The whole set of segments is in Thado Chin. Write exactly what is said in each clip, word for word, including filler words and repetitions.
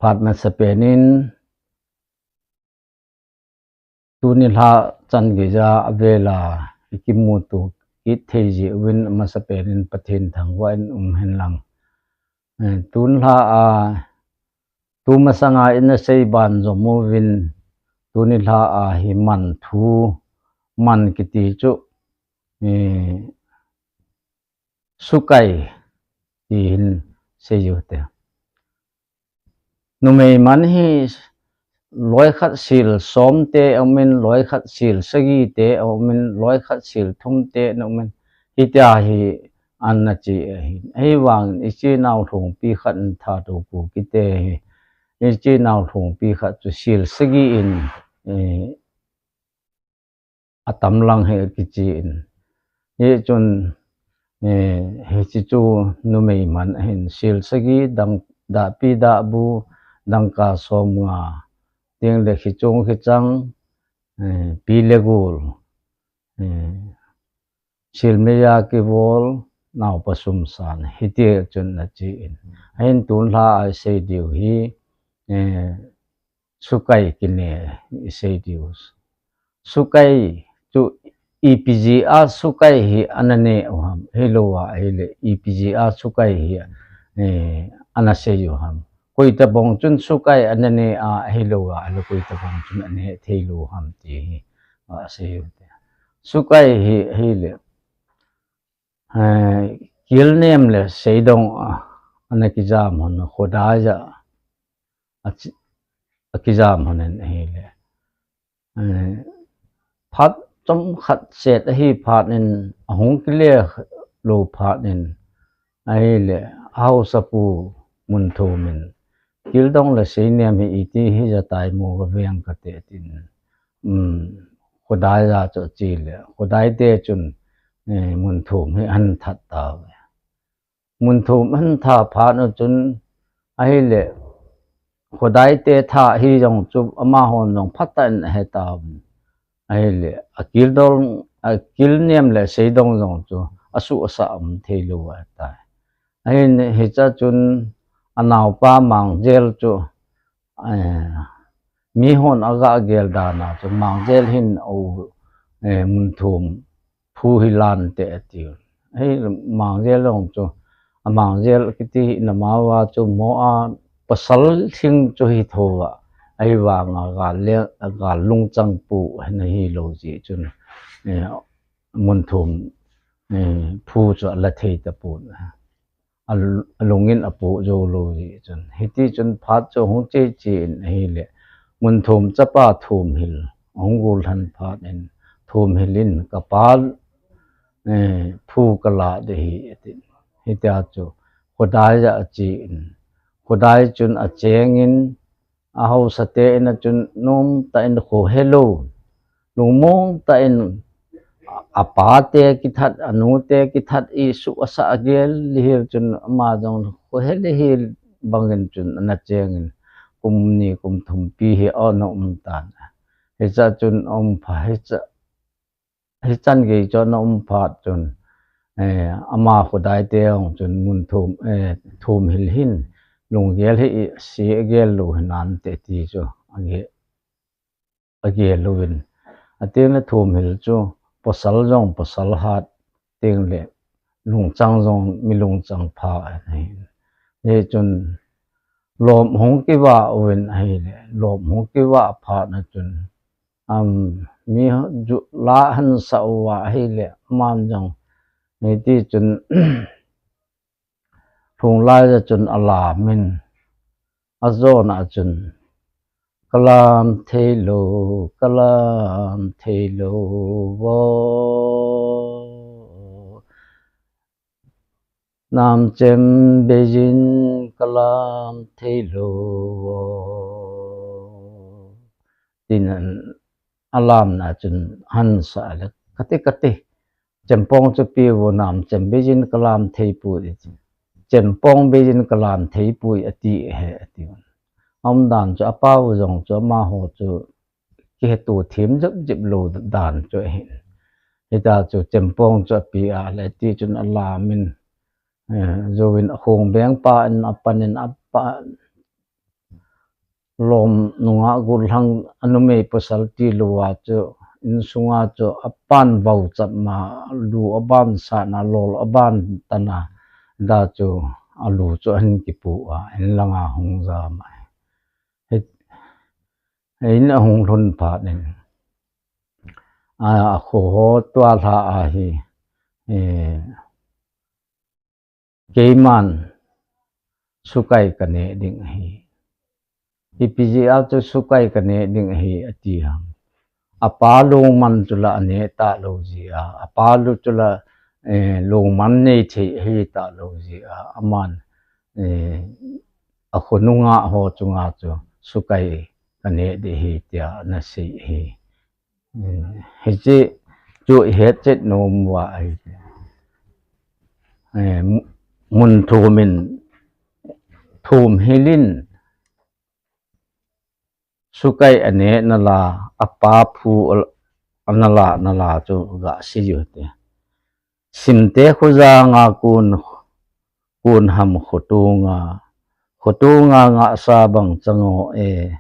Phat masapen in, tuni lha chan geija avela ikimuto kit thei jeh uvin masapen in Pathen thangvah in um hen lang. Eh, tun lha a, tu masanga ina sei ban jom uvin, tuni lha a hi man thu, man kiti chu, eh, sukai ti hin sei u te. Numei man hi loi khat sil som te aumin, loi khat sil sagi te aumin, loi khat sil thum te aumin, hitia hi ana chi ahi. Ahivangin ichinau lhungpi khat in thatou pu kiti hi, ichinau lhungpi khat chu sil sagi in, eh, atam lang hi kichi in. Hichun, eh, hichi chu numei man ahin, sil sagi, dang, dahpi dahbu, dangka som nga, ting le khichung khichang, eh, pi le gul, eh, sil meija kivol, naopa sum san, hiti chun ana chi in. Ahin tun lha a isei diu hi, eh, sukai kine isei diu. Sukai chu ipi jeh a sukai hi ana ne u ham, hilou a ahile ipi jeh a sukai hi, eh, ana sei u ham. Koi tabang chun sukai ana ne a, hilou a ahile koi tabang chun ana ne thei lou ham ti hi, ah, asei u te. Sukai hi, hile, eh, kilnem le seidong a, ana kijam hon, khodai ja, a chi-, a kijam hon in ahile. Eh, phat chomkhat set ahi phat in, ahung kile lou phat in, ahile, ahaosapu Munthum in, kildong le seinem hi iti hija tai mo, ka veng kate, tin, um, khodai ja chu achi le, khodai te chun, eh, Munthum hi ahin that tauve. Munthum ahin that phat u chun, ahile, khodai te that hi jong chu amahon jong phatah in ahe tauvin. Ahile, akildong, akilnem le seidong jong chu asuh asah um thei lou ahitai. Ahin hicha chun anaopa Mangjel chu, eh, mihon aga gel dan a chu Mangjel hin o, eh, Munthum phu hi lante atiu. Hei, Mangjel jong chu, a Mangjel kiti hi nama uva chu mo a pasal thing chu hi thou a, ahivang a gal le, gal lungchang pu hina hilou jeh chun, eh, Munthum, eh, phu chu ala thei tapon. A l-, alungin apoh jou lou jeh chun. Hiti chun phat chu hung che che in ahile, Munthum chapa Thumhil ahung gollhan phat in, Thumhil in, "Kapa, eh, phu kala ding ahi," ati. Hitia chu khodai ja achi in, khodai chun acheng in, ahaosa te in a chun nomtah in khohelou, lungmong tah in, a, apa te kithat, anu te kithat isuh asah agel lihil chun ama jong khohel lihil bangin chun ana cheng in, kum ni kum thum pi hi ana um tan. Hicha chun aum pha, hicha, hichan gei chu ana um phat chun, eh, ama khodai te jong chun Munthum, eh, Thumhil hin lunggel hi ise agel lou hinante ti chu age, agel uvin. Ateng le Thumhil chu pasal jong pasal hat, teng le lungchang jong mi lungchang pha ahi. Hichun lom hung kivah uvin ahile, lom hung kivah phat na chun, am, mi ju la ahin sah uva ahile, aman jong, hiti chun, lhung lai ja chun alam in, ajona chun, "Kalam thei lou, kalam thei lou vo. Nam chem beijin kalam thei lou vo," tin alamna chun ahin sah le, "Kati, kati, chempong chu pe vo, nam chem beijin kalam thei poi, chempong beijin kalam thei poi," ati ahi, ati. Aumdan chu apa u jong chu amaho chu kiheto them jep jep lou dan chu ahin. Hita chu chempong chu ape a le ti chun alam in, eh, jouvin akhong beng pa in apan in apa, lom nungah gollhang a numei pasal tilou a chu, insunga chu apan vau chapna, lu aban sahna, lol aban tana, da chu alu chu ahin kipu a, inlanga hung jam a. Hi, in ahung lhun phat in, a, akho ho tualha a hi, eh, keiman sukai kaneh ding ahi. Ipi jeh a chu sukai kaneh ding ahi ati ham. Apa lungman chu la aneh talou jeh a, apa lu chu la, eh, lungman nei thei ahi talou jeh a, aman, eh, akhonunga ho chunga chu sukai kaneh ding ahi tia ana sei ahi. Hiche chu ihet chet nom uva ahi. Eh, mun thum in, Thumhil in sukai aneh nala, apa phu ana la nala chu gasei u hite. Simte khojanga kun, kun ham khotunga, khotunga ngahsa bang chang o e,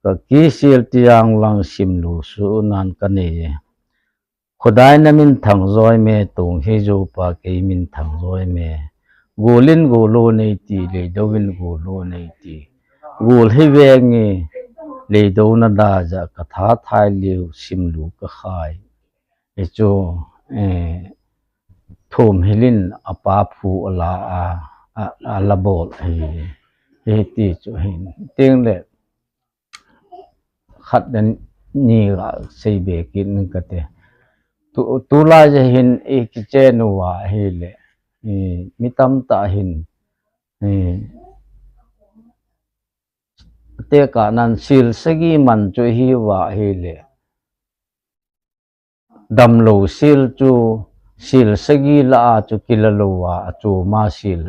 kakisil tijang lang simlu sunan kanei e. Khodai na minthang joi me, tong hi jopa kei minthang joi me. Gol in gol u nei ti, leidou in gol u nei ti. Gol hi veng e, leidou na da ja katha thai liu simlu kakhai. Hichu, eh, Thumhil in apa phu ala a, a, ala bol ahi. Hiti chu hin. Teng le khat le ni gasei be kit ning kate. Tu, tulai ja hin ikichen uva ahile, eh, mi tamtah hin, eh, tekah nan sil sagi man chu ihi uva ahile, damlou sil chu, sil sagi lah a chu kila lou a, achom a sil,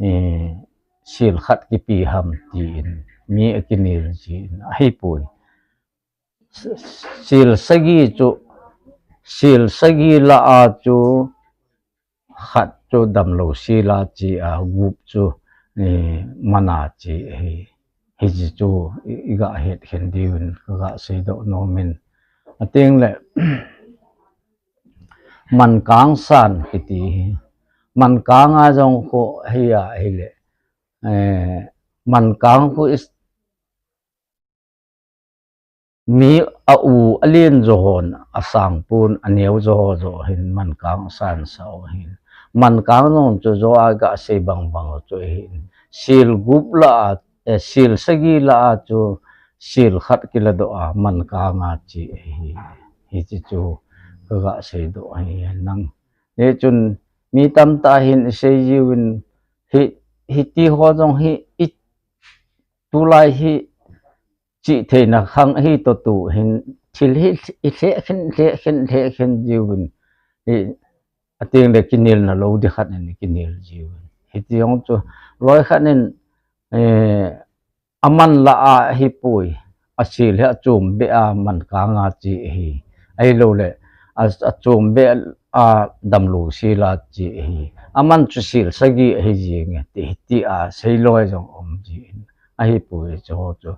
eh, sil khat kipe ham tin mi akinel jin ahipoi. Sil sagi chu, sil sagi lah a chu khat chu damlou sil a che a, gup chu, eh, man a che ahi. Hiche chu i, i gahet khen diuvin kagasei doh nom in. Ateng le, mankang san kiti hi. Mankang a jong khu hi ahile, eh, mankang khu is, mi a u alen jo hon, asang pon, aneo jo ho jo hin mankang asan sa u hin. Mankang jong chu jo a gasei bang bang u chu hin. Sil gup lah a, eh, sil sagi lah a chu sil khat kila doh a, mankang a che ahi. Hiche chu kagasei doh ahi nang. Hichun mi tamtah hin isei jiuvin hi, hiti ho jong hi i tulai hi chihtheina khang hi toh tuhin thil hi i lheh khen, lheh khen, lheh khen jiuvin. I, ateng le kinelna lou ding khat in kinel jiuvin. Hiti jong chu loi khat in, eh, aman lah a ahipoi, asil hi achom beh a mankang a che ahi. Ahilou le, a, achom beh a damlou sil a che ahi. Aman chu sil sagi ahi jing e, ti, ti a sei loi jong um jin. Ahipoi chu ho chu.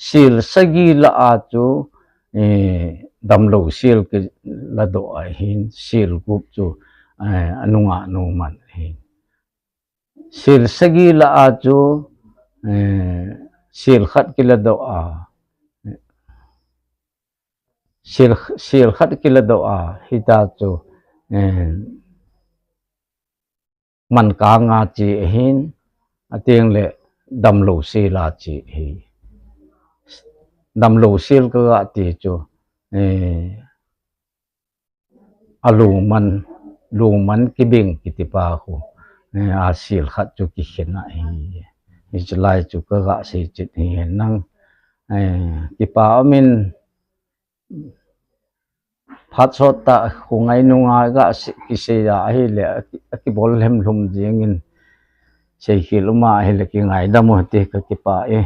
Sil sagi lah a chu, eh, damlou sil kila doh ahin, sil gup chu, eh, anunga nu man ahin. Sil sagi lah a chu, eh, sil khat kila doh a, sil, sil khat kila doh a, hita chu, eh, mankang a che ahin, ateng le damlou sil a che ahi. Damlou sil kagati chu, eh, alungman, lungman kibeng kiti pa khu, eh, asil khat chu kikhen ahi. Hiche lai chu kagasei chet hi nang, eh, kipa um in, phat sot tah khu ngai nunga gasei, kisei a ahile, aki, akibol lhem lhum jing in, seikhel um a ahile kingaidam u hite, kakipa e.